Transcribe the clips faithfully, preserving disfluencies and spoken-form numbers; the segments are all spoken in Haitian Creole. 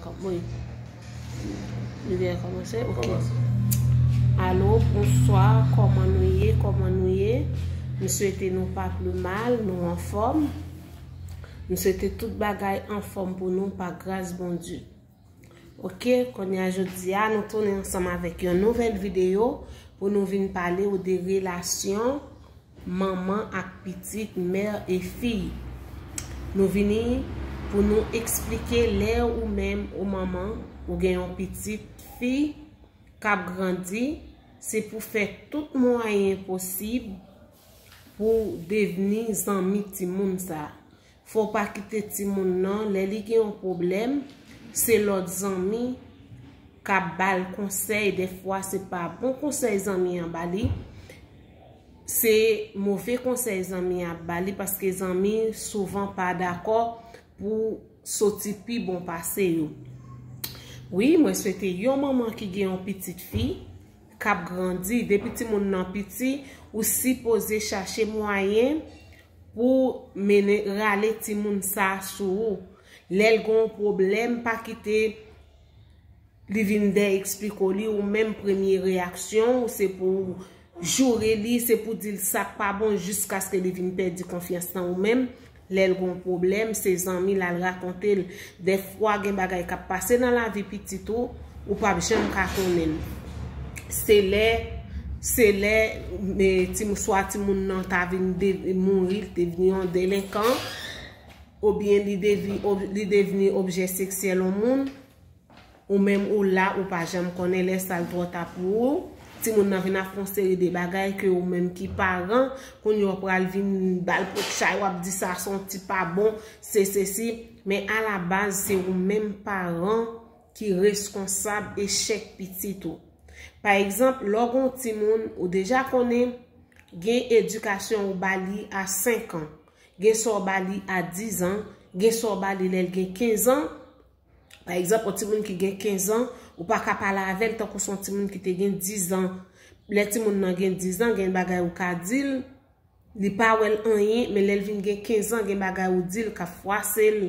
Wi. Li deja kòmanse? Ok. Kòmanse. Alo, bonswa, kòman nou ye? Kòman nou ye? M swete nou pa pli mal, nou anfòm. M swete tout bagay anfòm pou nou pa gras Bondye. Ok, kounye a jodi a, nou tounen ansanm avèk yon nouvèl videyo pou nou vin pale w de relasyon manman ak pitit, mère et fille. Nou vini pou nou eksplike lè ou menm ou manman, ou gen yon pitit fi k ap grandi, se pou fè tout mwayen posib pou devni zanmi timoun sa. Fò w pa kite timoun nan, lè li gen yon pwoblèm, se lòt zanmi k ap ba l konsèy. Dèfwa, se pa bon konsèy zanmi an ba li, se move konsèy zanmi an ap ba li, paske zanmi souvan pa dakò pou soti pi bon pase yo. Wi, mwen swete yon manman ki gen yon pitit fi k ap grandi, depi timoun nan piti, ou sipoze chache mwayen pou mennen, rale timoun sa sou ou. Lè l gen yon pwoblèm, pa kite li vin dèyè eksplike w li, ou menm premye reyaksyon w, se pou w joure li, se pou di l sa k pa bon jiskaske li vin pèdi konfyans nan ou menm. Lè l gen yon pwoblèm, se zanmi l al rakonte l. Dèfwa gen bagay k ap pase nan lavi pitit ou, ou p ap janm ka konnen l. Se lè, se lè, e, ti, swa timoun nan ta vin de, mouri, li te vin yon delenkan, oubyen li devi-, ob-, li devni objè seksyèl yon moun, ou menm ou la, ou pa janm konnen, lè sa l twò ta pou ou. Timoun nan vin ap fè yon seri de bagay ke ou menm ki paran, kounye a w pral vin ba l pot chay, w ap di sa se yon ti pa bon, se sesi. Men alabaz, se ou menm paran ki reskonsab echèk pitit ou. Pa egzanp, lè w gen yon timoun, ou deja konnen gen edikasyon ou ba li a senk an, gen sa w ba li a diz an, gen sa w ba li lè l gen kenz an. Pa egzanp, yon timoun ki gen kenz an, ou pa ka pale avè l tankou se yon timoun ki te gen diz an. Lè timoun nan gen diz an, gen bagay ou ka di l, li pa wè l anyen, men lè l vin gen kenz an, gen bagay ou di l k ap fwase l.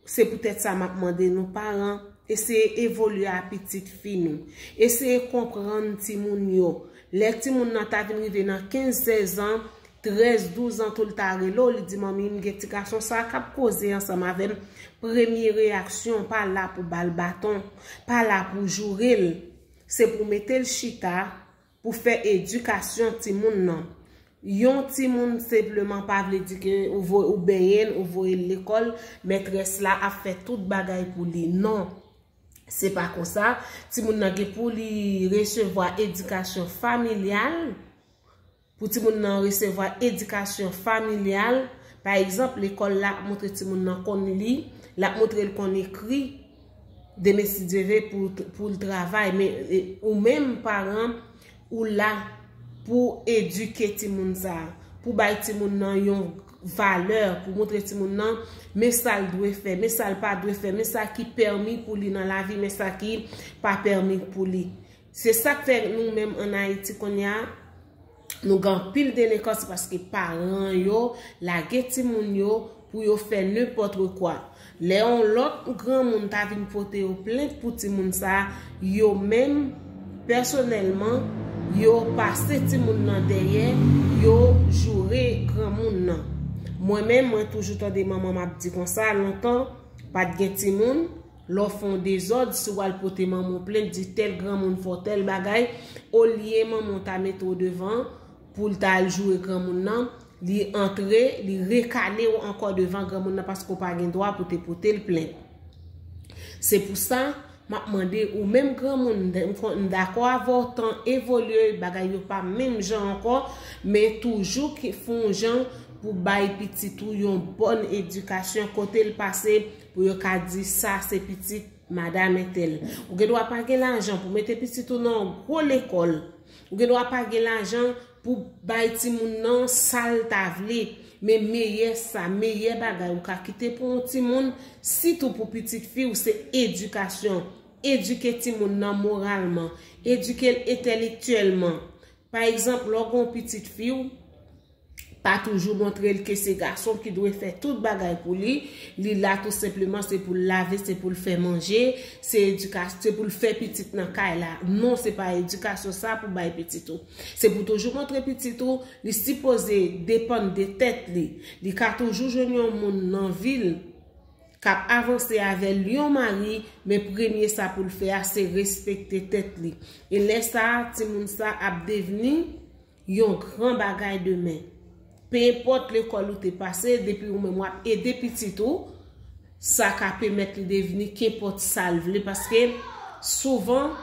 Se poutèt sa m ap mande nou paran, eseye evolye a pitit fi nou. Eseye konprann timoun yo. Lè timoun nan ta vin rive nan kenz, sèz an, trèz, douz an, tou l ta rele w, li di, "Manmi, m gen ti gason sa k ap koze ansanm avè m." Premye reyaksyon, pa la pou ba l baton, pa la pou joure l. Se pou mete l chita, pou fè edikasyon timoun nan. Yon timoun senpleman pa vle di ke ou vo-, ou benyen l, ou voye l lekòl, mètrès la ap fè tout bagay pou li. Non, se pa konsa. Timoun nan gen pou li resevwa edikasyon familyal. Pou timoun nan resevwa edikasyon familyal, pa egzanp, lekòl la ap montre timoun nan konn li, l ap montre l konn ekri, demen si Dye ve pou, pou l travay. Men, e, ou menm paran, ou la pou edike timoun sa a, pou bay timoun nan yon valè, pou montre timoun nan men sa l dwe fè, men sa l pa dwe fè, men sa ki pèmi pou li nan lavi, men sa ki pa pèmi pou li. Se sa k fè nou menm ann Ayiti kounye a, nou gen anpil delenkans, se paske paran yo lage timoun yo pou yo fè nenpòt kwa. Lè yon lòt granmoun ta vin pote yo plent pou timoun sa, yo menm, pèsonèlman, yo pase timoun nan dèyè, yo joure granmoun nan. Mwen menm, mwen toujou tande manman m ap di konsa, lontan, pa t gen timoun, lè w fè yon dezòd, si w al pote manman w plent, di tèl granmoun fè w tèl bagay, olye manman w ta mete w devan pou l ta al joure granmoun nan, li antre, li rekale w ankò devan granmoun nan paske w pa gen dwa pou te pote l plent. Se pou sa, m ap mande ou menm granmoun, m dakò avè w, tan evolye, bagay yo pa menm jan ankò, men toujou ki fè yon jan pou bay pitit ou yon bòn edikasyon kote l pase, pou yo ka di sa se pitit madanm entèl. Ou gen dwa pa gen lajan pou mete pitit ou nan yon gwo lekòl. Ou gen dwa pa gen lajan pou bay timoun nan sa l ta vle. Men meyè sa, meyè bagay ou ka kite pou yon timoun, sitou pou pitit fi w, se edikasyon. Edike timoun nan moralman. Edike l entèlektyèlman. Pa egzanp, lè w gen yon pitit fi w, pa toujou montre l ke se gason ki dwe fè tout bagay pou li. Li la tou senpleman, se pou l lave, se pou l fè manje, se edika-, se pou l fè pitit nan kay la. Non, se pa edikasyon sa pou bay pitit ou. Se pou toujou montre pitit ou, li sipoze depann de tèt li. Li ka toujou jwenn yon moun nan vi l k ap avanse avè l, yon mari, men premye sa pou l fè a, se respekte tèt li. E lè sa a, timoun sa ap devni yon gran bagay demen. Pe enpòt lekòl ou te pase, depi ou menm w ap ede pitit ou, sa ka pèmèt li devni kenpòt sa l vle, paske souvan,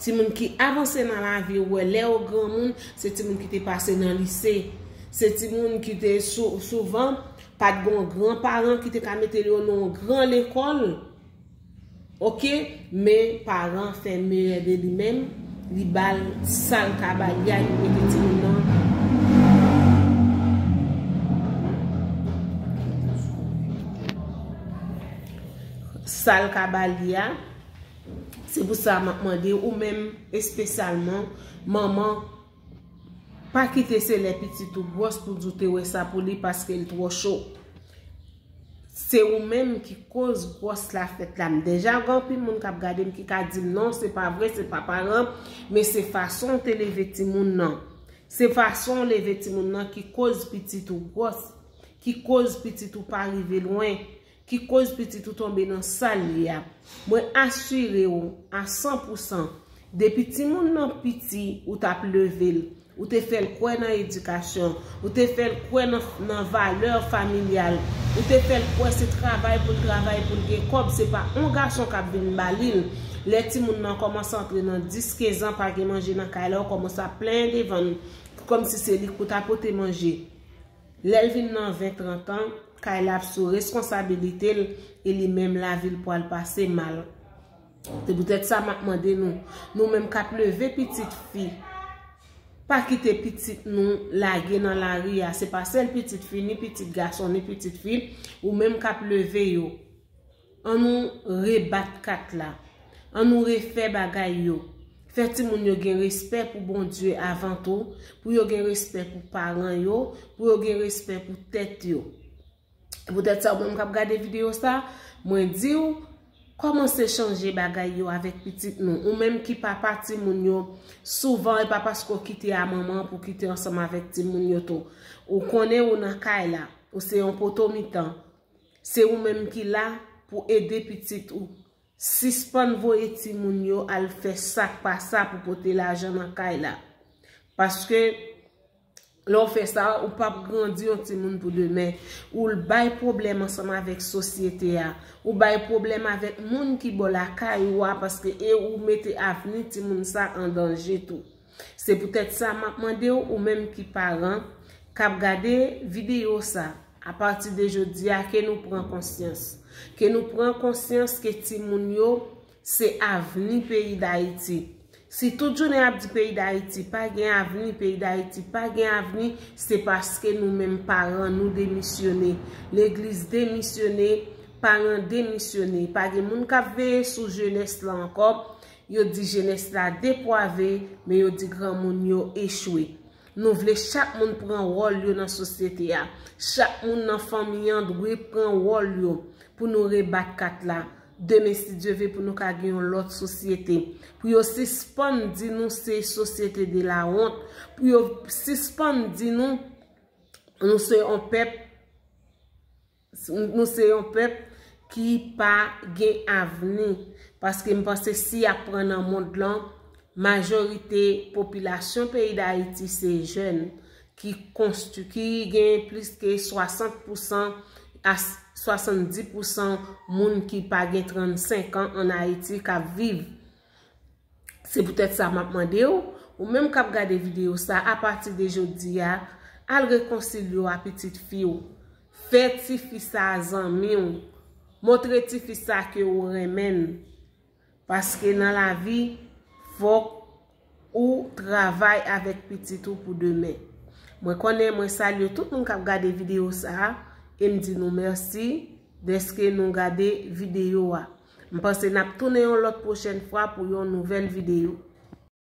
timoun ki avanse nan lavi, ou wè lè yo granmoun, se timoun ki te pase nan lise. Se timoun ki te sou-, souvan, pa t gen yon gran paran ki te ka mete yo nan yon gran lekòl. Oke, men paran fè meyè de li menm, li ba l sa l ka ba l, li a li mete timoun nan. Sa l ka ba li a, se pou sa m ap mande ou menm, espesyalman, manman, pa kite se lè pitit ou gwòs pou di w te wè sa pou li paske l twò cho. Se ou menm ki koz gwòs la fèt la. M deja gen anpil moun k ap gade m ki ka di m, "Non, se pa vre, se pa paran, men se fason w te leve timoun nan." Se fason w leve timoun nan ki koz pitit ou gwòs, ki koz pitit ou pa rive lwen, ki koz pitit ou tonbe nan sa l ye a. Mwen asire w a san pou san, depi timoun nan piti, ou t ap leve l, ou te fè l kwè nan edikasyon, ou te fè l kwè nan, nan valè familyal, ou te fè l kwè se travay pou l travay pou l gen kòb, se pa yon gason k ap vin ba li l. Lè timoun nan kòmanse antre nan dis, kenz an, pa gen manje nan kay la, ou kòmanse ap plenyen devan l, kòmsi se li k pou ta pote manje. Lè l vin nan ven, trant an, kay la ap sou responsabilite l, e li menm lavi l pral pase mal. Se poutèt sa m ap mande nou, nou menm k ap leve pitit fi, pa kite pitit nou lage nan lari a. Se pa sèl pitit fi, ni pitit gason, ni pitit fi, ou menm k ap leve yo. An nou rebat kat la. An nou refè bagay yo. Fè timoun yo gen respè pou Bondye avan tou, pou yo gen respè pou paran yo, pou yo gen respè pou tèt yo. Poutèt sa, ou menm k ap gade videyo sa, mwen di w, kòmanse chanje bagay yo avèk pitit nou. Ou menm ki papa timoun yo, souvan e pa paske w kite a manman pou kite ansanm avèk timoun yo tou. Ou konnen ou nan kay la, ou se yon poto mitan. Se ou menm ki la pou ede pitit ou. Sispann voye timoun yo al fè sa k pa sa pou pote lajan nan kay la. Paske lè w fè sa, ou p ap grandi yon timoun pou demen. Ou l bay pwoblèm ansanm avèk sosyete a. Ou bay pwoblèm avèk moun ki bò lakay ou a, paske e ou mete avni timoun sa an danje tou. Se poutèt sa m ap mande w, ou menm ki paran, k ap gade videyo sa, apati de jodi a, ke nou pran konsyans. Ke nou pran konsyans ke timoun yo se avni peyi Dayiti. Si tout jounen y ap di peyi Dayiti pa gen avni, peyi Dayiti pa gen avni, se paske nou menm paran nou demisyone. Legliz demisyone, paran demisyone. Pa gen moun k ap veye sou jenès la ankò. Yo di jenès la depwave, men yo di granmoun yo echwe. Nou vle chak moun pran wòl yo nan sosyete a. Chak moun nan fanmi an dwe pran wòl yo pou nou rebat kat la. Demen, si Dye vle, pou nou ka gen yon lòt sosyete. Pou yo sispann di nou se sosyete de la wont. Pou yo sispann di nou, nou se yon pèp, nou se yon pèp ki pa gen avni. Paske m panse si y ap pran nan mond lan, majorite popilasyon peyi Dayiti se jèn ki konsti-, ki gen plis ke swasant pou san a swasanndis pou san moun ki pa gen trannsenk an ann Ayiti k ap viv. Se poutèt sa m ap mande w, ou menm k ap gade videyo sa, apati de jodi a, al rekonsilye w a pitit fi w. Fè tifi sa zanmi w. Montre tifi sa ke ou renmen l. Paske nan lavi, fòk ou travay avèk pitit ou pou demen. Mwen konnen mwen salye tout moun k ap gade videyo sa a, e m di nou mèsi dèske nou gade videyo a. M panse n ap tounen yon lòt pwochèn fwa pou yon nouvèl videyo.